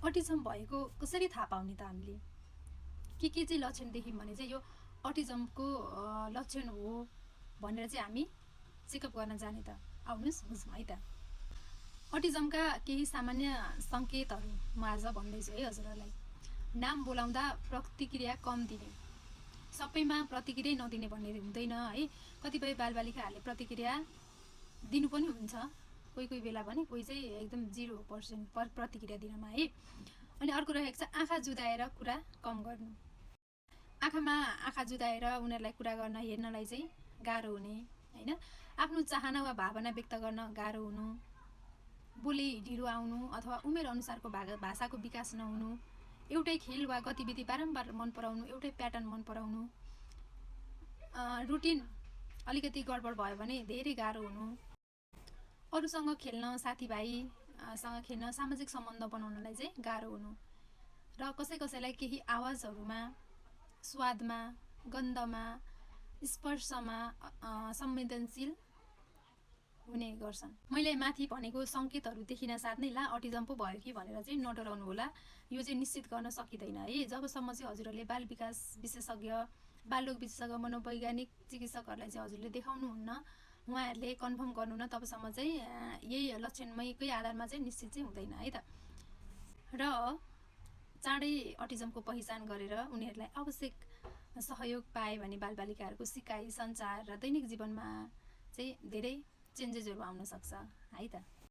Autism भएको कसरी थाहा पाउने त हामीले? के चाहिँ लक्षण देख्यौँ भने चाहिँ यो अटिजमको लक्षण हो भनेर चाहिँ हामी चेकअप गर्न जाने त। आउनुहोस् बुझौँ है त। अटिजमका केही सामान्य सङ्केतहरू म आज भन्दैछु है हजुरहरूलाई। नाम बोलाउँदा प्रतिक्रिया कम दिने, सबैमा प्रतिक्रिया नदिने भन्ने हुँदैन है। कतिपय बालबालिकाहरूले प्रतिक्रिया दिनु पनि हुन्छ, कोही बेला भने, कोही चाहिँ एकदम 0% प्रतिक्रिया दिनमा है। अनि अर्को रहेको छ आँखा जुदाएर कुरा कम गर्नु। आँखामा आँखा जुदाएर उनीहरूलाई कुरा गर्न हेर्नलाई चाहिँ गाह्रो हुने होइन। आफ्नो चाहना वा भावना व्यक्त गर्न गाह्रो हुनु, बोली ढिलो आउनु अथवा उमेर अनुसारको भाषाको विकास नहुनु, एउटै खेल वा गतिविधि बारम्बार मन पराउनु, एउटै प्याटर्न मन पराउनु, रुटिन अलिकति गडबड भयो भने धेरै गाह्रो हुनु, अरूसँग खेल्न, साथीभाइसँग खेल्न, सामाजिक सम्बन्ध बनाउनलाई चाहिँ गाह्रो हुनु, र कसैलाई केही आवाजहरूमा, स्वादमा, गन्धमा, स्पर्शमा संवेदनशील हुने गर्छन्। मैले माथि भनेको सङ्केतहरू देखिन साथ नै ला अटिजम पो भयो कि भनेर चाहिँ नडराउनु होला। यो चाहिँ निश्चित गर्न सकिँदैन है। जबसम्म चाहिँ हजुरहरूले बाल विकास विशेषज्ञ, बालरोग विशेषज्ञ, मनोवैज्ञानिक चिकित्सकहरूलाई चाहिँ हजुरले देखाउनुहुन्न, उहाँहरूले कन्फर्म गर्नुहुन्न, तबसम्म चाहिँ यही लक्षणमैकै आधारमा चाहिँ निश्चित चाहिँ हुँदैन है त। र चाँडै अटिजमको पहिचान गरेर उनीहरूलाई आवश्यक सहयोग पाए भने बालबालिकाहरूको सिकाइ, सञ्चार र दैनिक जीवनमा चाहिँ धेरै चेन्जेसहरू आउन सक्छ है त।